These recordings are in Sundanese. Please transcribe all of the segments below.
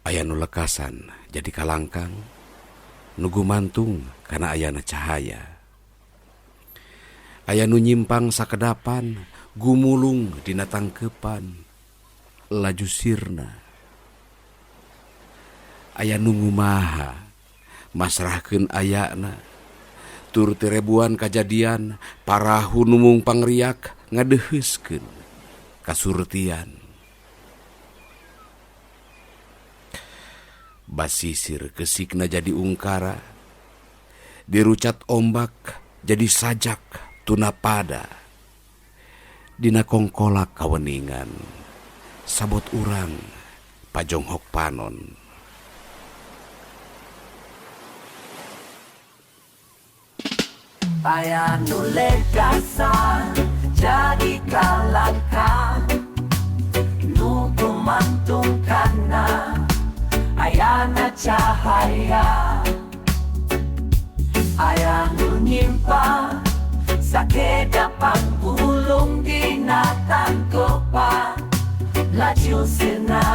Aya nu lekasan jadi kalangkang, nu gumantung kana ayana cahaya. Aya nu nyimpang sakedapan, gumulung dina tangkeupan, laju sirna. Aya nu ngumaha, masrahkeun ayana, tur tirebuan kajadian, parahu nu mung pangriak ngadeuheuskeun kasurtian. Basisir kesikna jadi ungkara, dirucat ombak jadi sajak tunapada. Dina kongkolak kaweningan, sabot urang pajonghok panon. Aya nu legasan jadi kalangkang, nu gumantung kana ayana cahaya. Aya nu nyimpang sakedapan gulung dina tangkepan, laju sirna.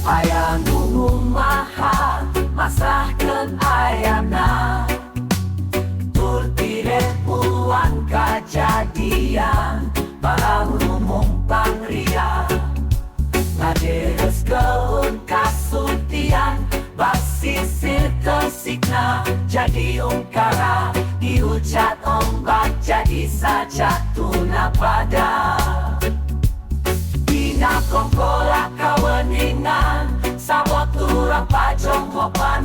Aya nu ngumaha masrahkeun ayana, tur tirebuan kajadian, parahu nu mung pangria. Ngadereskeun kasurtian, basisir kesikna jadi ungkara, diucat ombak jadi sajak tunapada. Dina kongkolak kaweningan, sabot urang pajonghok panon.